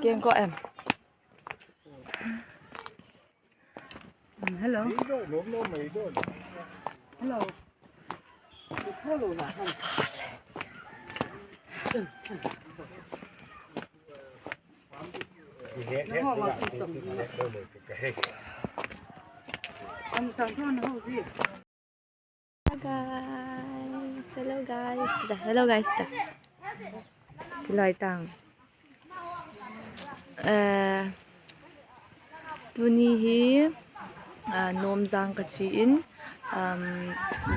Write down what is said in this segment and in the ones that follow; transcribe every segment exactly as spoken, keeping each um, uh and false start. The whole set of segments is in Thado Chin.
Keng ko em. Hello. Hello. Hello guys, hello guys, da, hello guys, da. Tilai tang. Eh, tuni hi, ah, Nomjang kachi in, um,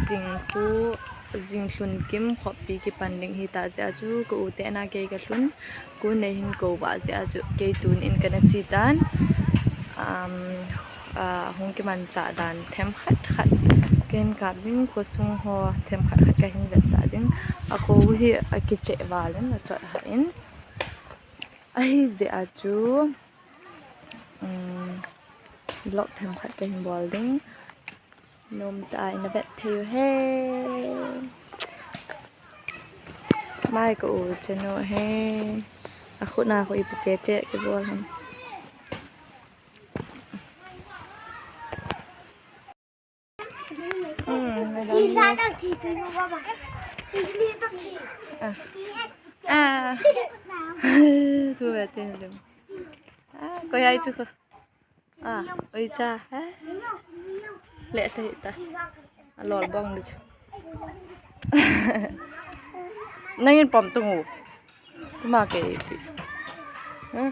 jing khu, jing lhun kim khopi kipan ding hita jeh a chu ka u te na kei ka lhun, ku nei hin ko ba jeh a chu kei tun in kana chi tan. Um, ah, hung kiman cha dan them khat khat kahin kap ding, khosung ho them khat khat kahin vetsah ding. A kho hi akicheh val in achot ha in. Ahi jeh a chu, um, vlog them khat kahin bol ding. Nom ta in a vet thei u he. Mai ka u chanu he. A khut na khu ipi tete kibol ham. Ah. Thu ve tin lim. Ah, koi ai chu ko. Ah, oi cha. Ha? Le se ta. A lol bong lu chu. Nangin pom tung u. Tuma ke pi. Ha?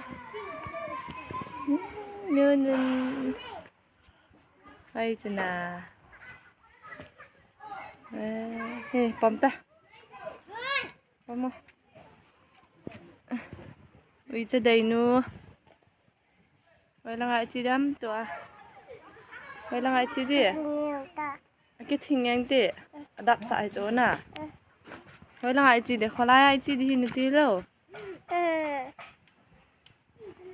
Nun nun. Hai chana. Eh, he, pom ta. Pom mo. Ui cha dei nu. Hoi langa ichi dam tua. Hoi langa ichi di. Akithing yang ti. Adap sa ai chona. Hoi langa ichi di, kholai ichi di hin ti lo.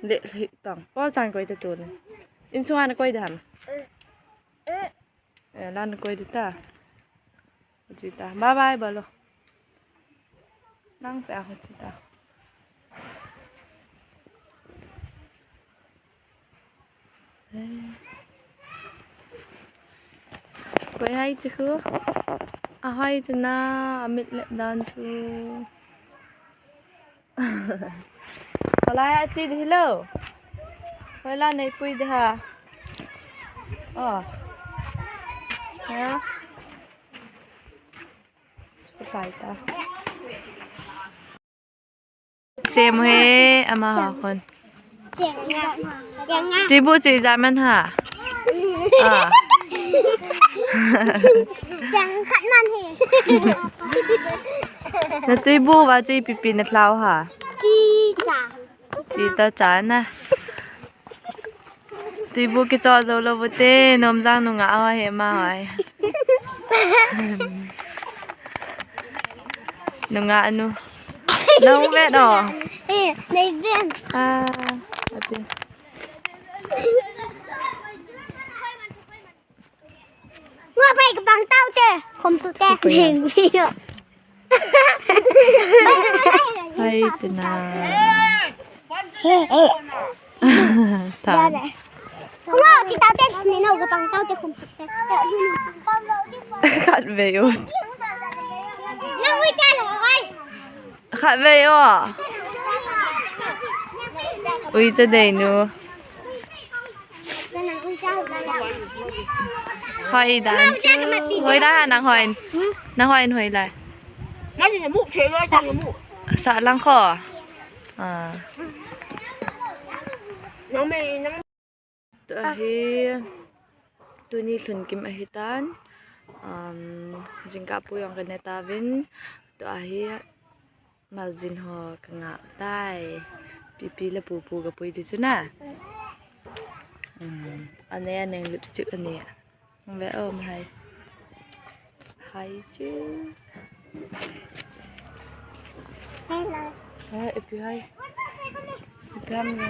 Le, le, tang. Paul chang koi ta tu le. Insunga na koi dam. Eh, lan koi di ta. Chi ta. Bye bye, balo. Nang pe a chi ta. Eh. Koi hai chi khu. A hai chi na, a mit le dan chu. Kholai a chi di hilo. Hoila nei pui di ha. Oh. Ya. Kholai ta. Sem he, ama ha khun. Tibu chu ijat man ha. Ah. Chang khat man he. Na tibu va chu ipi pi na lhau ha. Chi cha. Chi ta cha na. Tibu kicho jou lou bu te, Nomjang nungah a he ma hoi. Nungah nu. Nang vet o. Eh, nei vet. Ah, ati. Ngo pai ka pang tau te, khom tu te. Jing video. Hai tina. Tha. Ngo chi tau te, ni no ka pang tau te khom tu te. Khat ve u. Nang ui cha lo hai. Khat ve u. Ui cha dei nu. Hoi dan chu. Hoi dan nang hoi. Nang hoi hoi lai. Sa lang kho. Ah. Tua hi tuni lhun kim ahi tan. Um, jingkah pu jong ka ne tauvin. Tua hi Maljin ho ka ngah tai. Pipi le pupu ka pui di chu na. Hmm, anei aneng lipstick anei. Ve o, mi hai. Hai chu. Hai, ipi hai. Ipi ham le.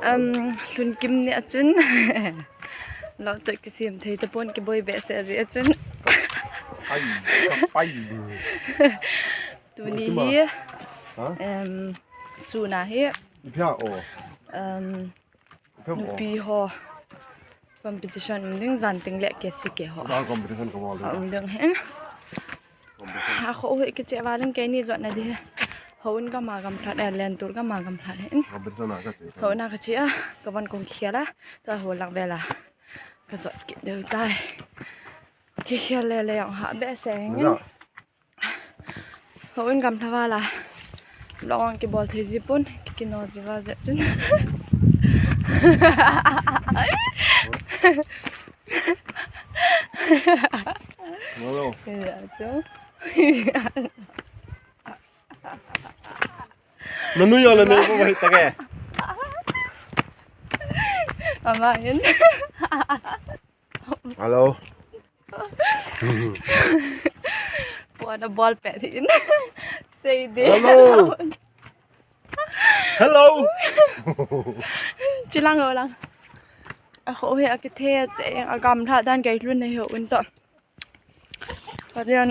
Um, lhun kim ni a chun. Lo chak kisem thei tapon kiboi behseh aji a chun. Pai, pai. Tuni hi, ha? Em, suna hi, ipia o. Em, ipia o. Nupi ho competition um ding, jan ting le K C K ho. Jan competition ka bol ding. Um ding hin. Competition. A kho hi kiche valin keini jotna di. Houin kama gamlhat, eh, lentur kama gamlhat hin. Competition a kache. Houin a kache a, kavan kong khela, ta ho lang vela. Ka jot kit deu tai. Kikhel le le jong ha behseh nge. Houin gamlha vala. Long kibol thei ji pon, kikino ji val jep chun. Hello. Ya chu. Nanu yo le ne ko wai ta ke. Ama hin. Hello. Pua na bol pet hin. Sei de. Hello. Hello. Chilang ho lang. A kho hi akithe che a gamlha dan kei lhun nei ho un to. Padian.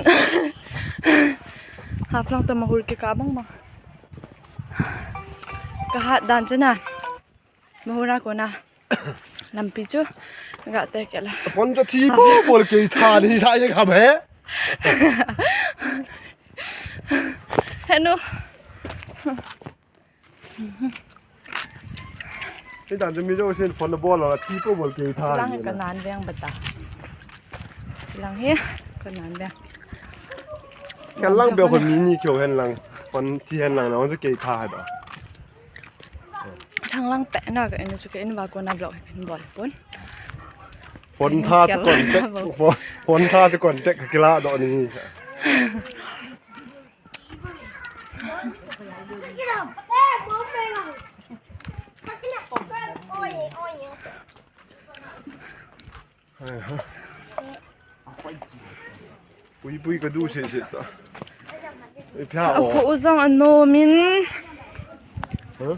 Haplang to mahul kikah bang bang. Kahat dan chena. Mahul a kona. Lampi chu. Ga te kela. Phone chu thi po bol kei tha ni sa ye kham he. Henu. Ni dan chu mi jo sin phone bol la thi po bol kei tha. Lang ni ka na. Nan veng bata. Lang hi ka nan veng. Kan lang be ko mi ni kyo hen lang. Phone thi hen lang na chu kei tha da. Thang lang pe na ka en chu ka en va ko na vlog hin bol pon. Phone tha chu contact. Phone, phone tha chu contact ka kila do ni. Pui pui ka du se se ta. Ipia o. Ko u jong ano min. Huh?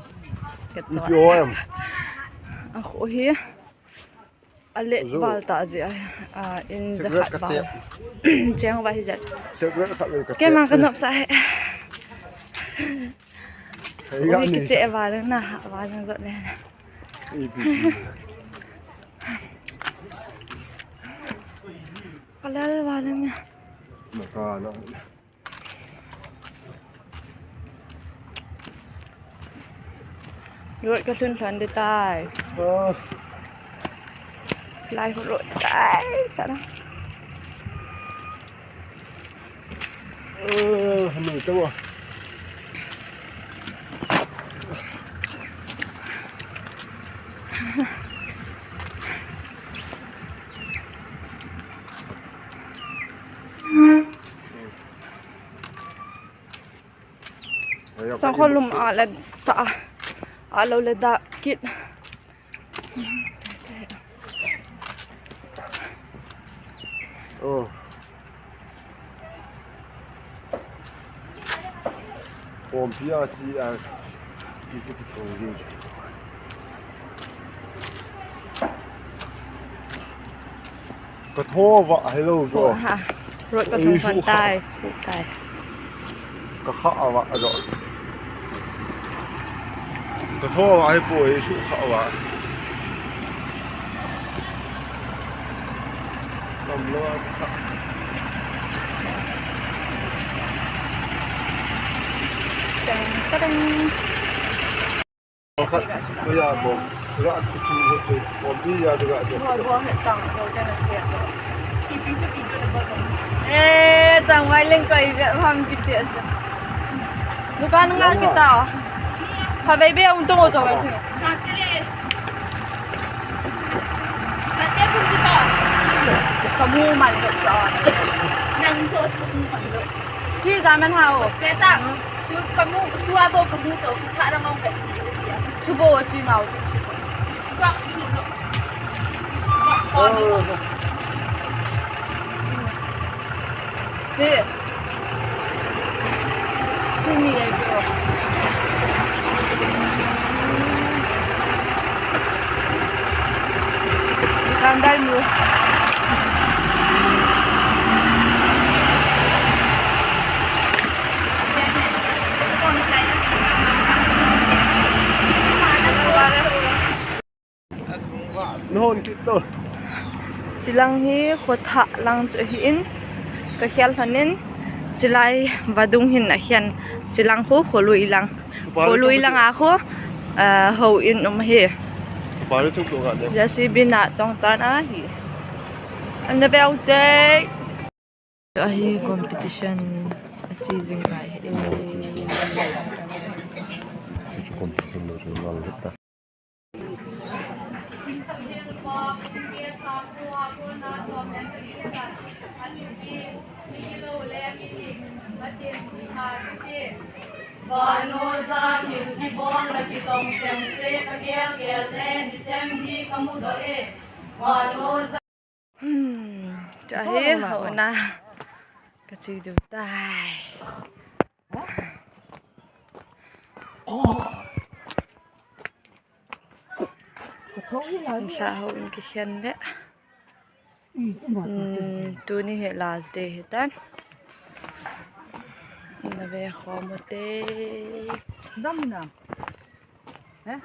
Ipia o em. A kho hi. A le val ta ji a, a in ja khat val. Cheng va hi jat. Ke ma ka nop sa he. Ui kiche val na, val jot le. Ka le val na. Road ka lhun lhon di tai. Slide road tai, sana. Hanu tawa. Sangkho lum a le sa a lo le da kit. Oh. Pumpi a chi a chi chi chi chi. Ka tho va hello jo. Ha. Road ka thong thon tai, su tai. Ka kha va jo. Ka tho va hi po hi su kha va. Lam lo a ka kha. Tang, tang. Khat, ko ya bo. Ra ku chu ko ko bi ya de ga de. Bo, bo, he tang, bo, de na che. Ki pi chu ki de bo. Eh, tang mai leng ko i ve ham ki te chu. Dukan nga kita. Pha vei be ung tong o cho vei. Ka mu man lo cho. Nang so chu mu man lo. Chi za man ha o. Ke ta. Tu kamu, tu abo kamu so, tu kha ra mau ka. Tu bo chi nau. He. Chi ni ai ko. Kandai mu. Chilang hi khothah lang chu ahin, kakhel lhonin, chilai vadung hin akhen, chilang khu kholui lang. Kholui lang a khu, ah, houin um ahi. J C B natong tan ahi. Ana veu te. Ahi competition achi jing lai. Vanoja thil kibol na kitong seng se ka gel gel le hi chem hi ka mudoh e. Vanoja Hmm, chu ahi, hona. Ka chi du tai. Hla houin kikhen le. Hmm, tuni hi last day hi tan. Na ve khom u te. Dam na. Eh?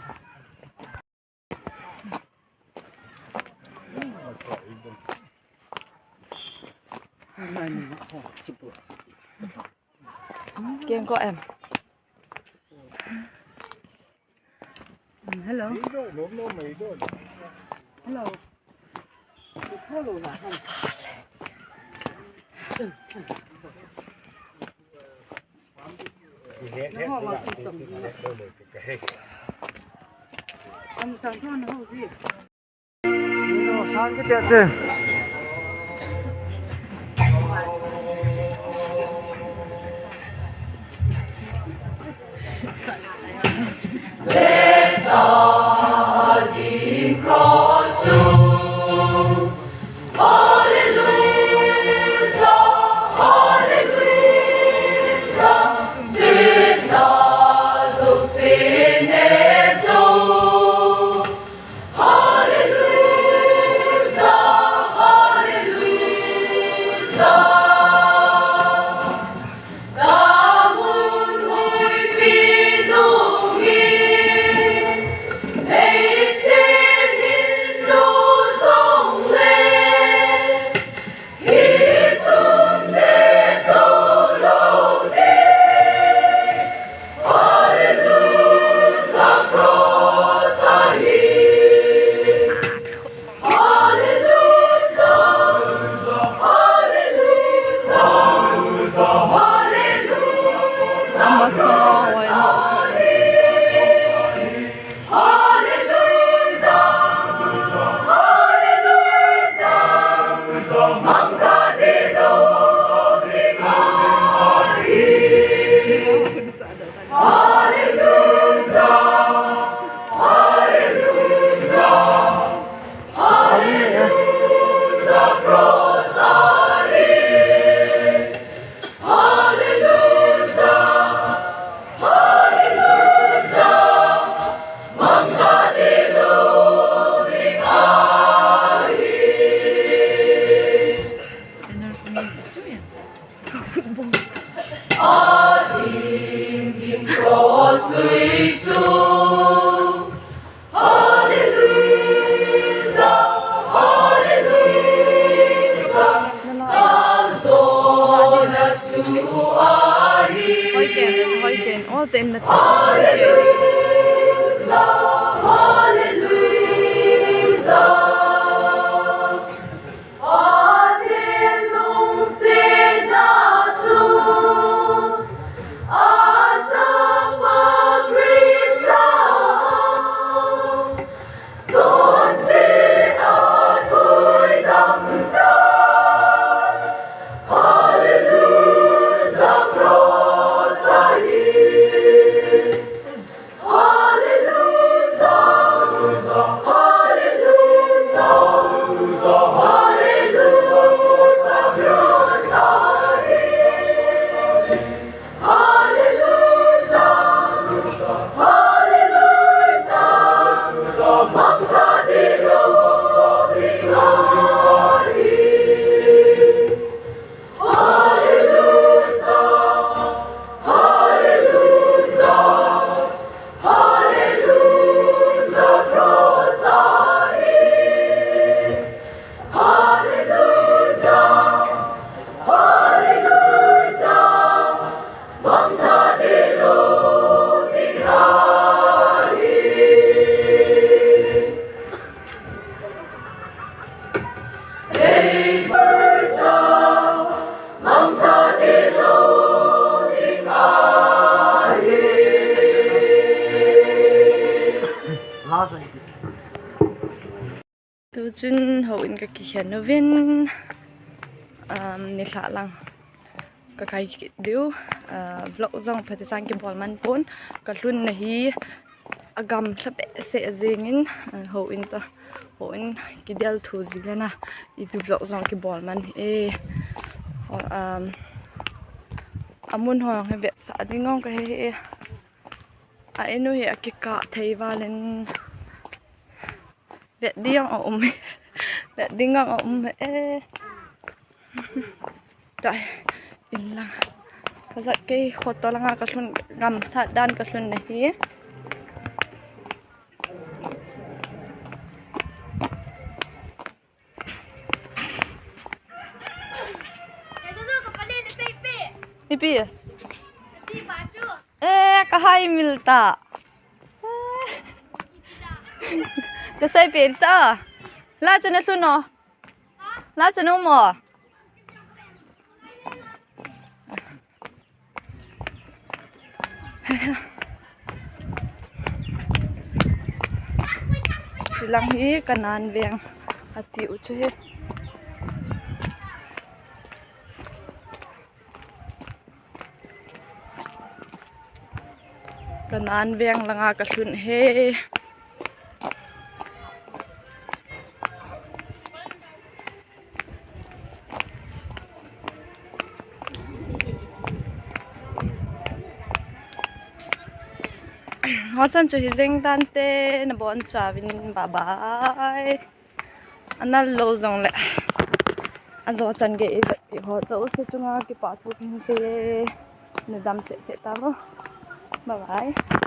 Keng ko em. Hello. Hello. Tuchun houin kakikhen uvin, um, nilhah lang kakai kit diu, uh, vlog jong phatecha kibol man pon, kalhunna hi agamlha behseh jengin, uh, houin toh, houin kidel thu jing lena, ipi vlog jong kibol man e, um, amun ho hi vetsah ding jong kahe e, a inu hi akikah thei valin, Vet ding a um. Vet ding a um e. Tai. In lang. Kajat kei khoto langa kalhun, gamlha dan kalhunna hi. Ipi. Eh, kahai mil ta. Kasei pe cha. La chun alhun o. La chun um o. Chilang hi Kanan veng ati u chu hi. Kanan veng langa kalhun e. Hochan chu hi jeng tante, nabonchauvin bye bye. Anal lou jongle, ajo chan gei ivet pi ho jouse chunga kipathu kahin sei e. Nadam seh seh tauvo. Bye bye.